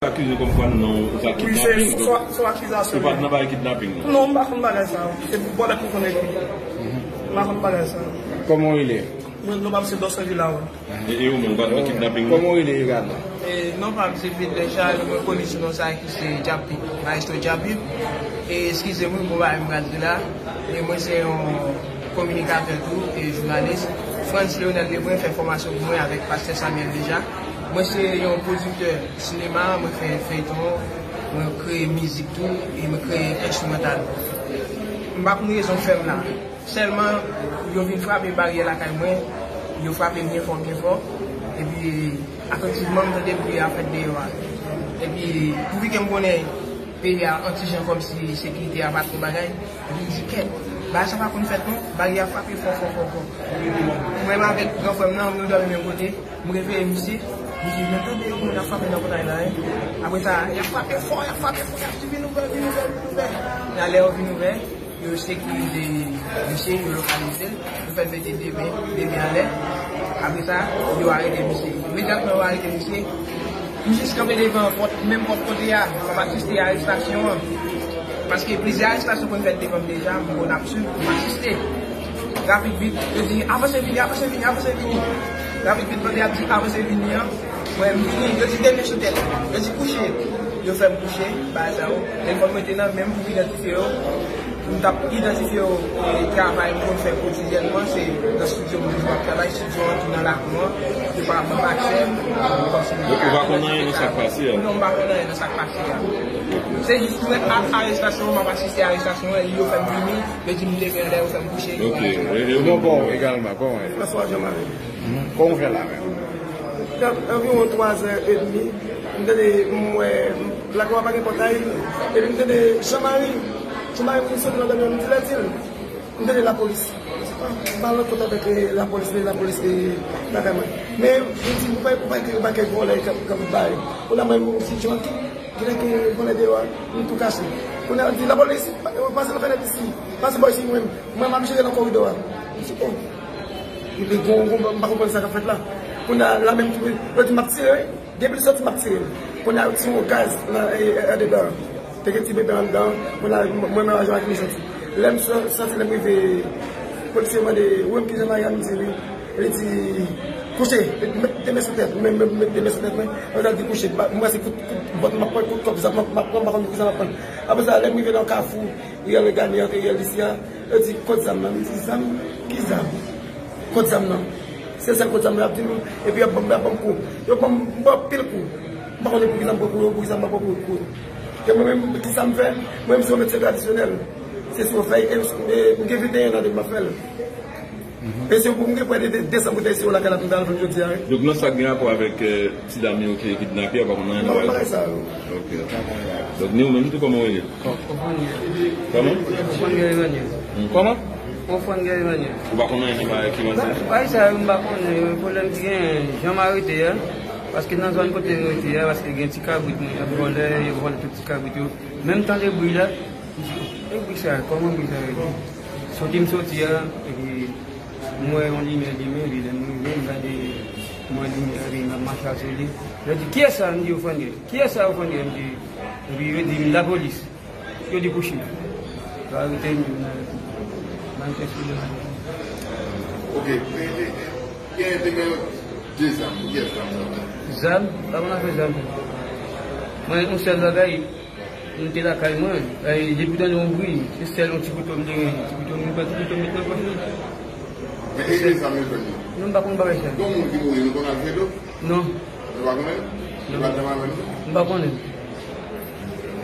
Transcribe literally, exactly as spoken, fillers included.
Akize kòm kwa nan yon zak kidnaping. Wi, se yon akizasyon. Ou pa t nan bagay kidnaping, non? Non, m pa konn bagay sa yo. Se bòlèt m konn ekri. M pa konn bagay sa yo. Kòman w rele? Mwen, non pa m se Dòsen Vilawen. E, e ou menm, ou pa t nan kidnaping, non? Kòman w rele egalman? E, non pa m se Fidel Charles, mwen koni sou non sa ki se Djapi, Maestro Djapi. E eskize mwen, bon bagay m pral di la. E mwen se yon kominikatè tou, e jounalis. Frantz Leonel Lebrun fè fòmasyon pou mwen avèk pastè Samuel deja. Mwen se yon pwodiktè sinema, mwen fè feyton, mwen kreye mizik tou, e mwen kreye enstrimantal. M pa konn rezon k fè m la. Sèlman, yo vin frape baryè lakay mwen, yo frape m byen fò, byen fò. Epi, atantivman, m tande bri a fèt deyò a. Epi, pouvi ke m konnen peyi a antijan kòmsi sekirite a pa twò bagay, epi m di, kèt, bagay sa pa konn fèt non, baryè a frape fò, fò, fò, fò. Mwen menm avèk gran frè m nan, nou dòmi menm kote, m reveye misye, m di, men tande yon moun ap frape nan pòtay la, en. Apre sa, y ap frape fò, y ap frape fò, y ap di, vin ouvè, vin ouvè, vin ouvè. E alè yo vin ouvè, yo sekirize misye, yo lokalize l, yo fè l mete de men, de men anlè. Apre sa, yo arete misye. Imedyatman yo arete misye, m jis kanpe devan pòt, menm pòt kote a, m ap asiste arestasyon an. Paske plizyè arestasyon konn fèt devan m deja, m konn ap swiv, m asiste. Rapid vit, yo di, avanse vini, avanse vini, avanse vini. Rapid vit, pandan y ap di, avanse vini an, mwen, m vini, yo di, de men sou tèt, yo di, kouche. Yo fè m kouche, bagay sa yo. Men fò m rete nan men m pou m idantifye yo. M t ap idantifye yo, e, travay m konn fè kotidyènman, se nan estidyo m toujou ap travay, estidyo an tou nan lakou an, yo pa ban m aksè, m kòmsi m gen aksè. Donk, ou pa konn anyen nan sa k pase a? Non, m pa konn anyen nan sa k pase a. Se jis mwen a-, arestasyon, m ap asiste arestasyon an, yo fè m vini, yo di m leve anlè, yo fè m kouche. Ok, e, e ou menm? Bon, bon, egalman, kòman w ye? François Jean Marie. Kòman w fè la menm? Nan anviwon twa zè edmi, m tande, m wè, m, lakay mwen pa gen pòtay, epi m tande Jean Marie, Jean Marie, m soti nan dòmi an, m di, Lètil, m tande lapolis. M pa lòt kote avèk, eh, lapolis, eh, lapolis, eh, lakay mwen. Men, m di, ou pa, ou pa, ou pa gen vòlè k ap, k ap bare. Kounye a mwen, m di, Jean, genlè gen vòlè deyò a, m tou kache. Kounye a, l di, lapolis, pase nan fenèt isi, pase bò isi, mwen, mwen, m ap jere nan koridò a. M di, oh. Epi gon, gon, m pa konprann sa k ap fèt la. Kounye a, la menm tou, yo di m ap tire, wi. Depi l soti, m ap tire l. Kounye a, yo tire yon gaz nan, e, e, andedan. Te gen ti bebe anndan. Kounye a, m, mwen menm ak Jean-Marc nou soti. Lè m sò-, sòti, lè m rive, polisye mande, ou menm ki Jean-Marie a? M di wi. Li di, kouche, met, met de men sou tèt, men, men, met de men sou tèt mwen. Apre sa, l di kouche. Ba, mwen se kout, kout bòt m ap pran, kout kòb zam m ap, m ap pran, m pa konn ki zam m ap pran. Apre sa, lè m rive nan kafou, Riyèl Regani antre riyèl isi a, yo di, kot zam nan? M di, zam? Ki zam? Kot zam nan? Se sèl kot zam nan y ap di m, epi y ap ban m, y ap ban m kou. Yo ban m, m pran anpil kou. M pa konnen poukisa m pran kou yo, poukisa m pa pran kou, kou. E mwen menm, kisa m fè? Mwen menm, se yon medsen tradisyonèl. Se siro fèy, e, e, m gen venteyen an depi m ap fè l. E se pou m gen prè de, de, de san boutèy siro lakay la pou m ta al vann jodi a, wi. Donk, nan sa k gen rapò avèk, eh, ti dam yo ki kidnape a, ou pa konn anyen nan bagay sa? Non, bagay sa yo. Ok. Donk, ni ou menm tou, kòman w rele? Kòman? Ofrangel Emmanuel. Hmm, kòman? Ofrangel Emmanuel. Ou pa konn anyen nan bagay ki ranse? Bagay sa yo, m pa konnen. Pwoblèm ki genyen, jan m arete a, paske nan zòn kote m rete a, paske gen ti kabrit mwen, y ap vòlè, yo vòlè tout ti kabrit yo. Menm tande bri la, m di, e bri sa, kòman bri sa rele? Soti m soti a, epi m wè yon limyè limen, epi lè m rive, m gade, m wè limyè a, epi m ap mache asou li. Yo di, kiyès sa? M di, Ofrangel. Kiyès sa, Ofrangel? M di, epi yo di m, lapolis. Yo di, kouche. Yo arete m, yo nan, nan kès li. Ok, e, e, e, gen, te gen de zam, pou kiyès zam nan? Zam? Pa konn afè zam. Mwen, yon sèl bagay, m te lakay mwen, e, depi tande yon bri, se sèl yon ti kouto m te genyen. Ti kouto m, m pran ti kouto m met nan pòch mwen. Men e, e zam yo jwenn yo? Non, m pa konn bagay sa. Gen moun ki mouri, nou konn Alfredo? Non. Nou pa konnen? Non. Ou pa t janm avè l, non? M pa konnen.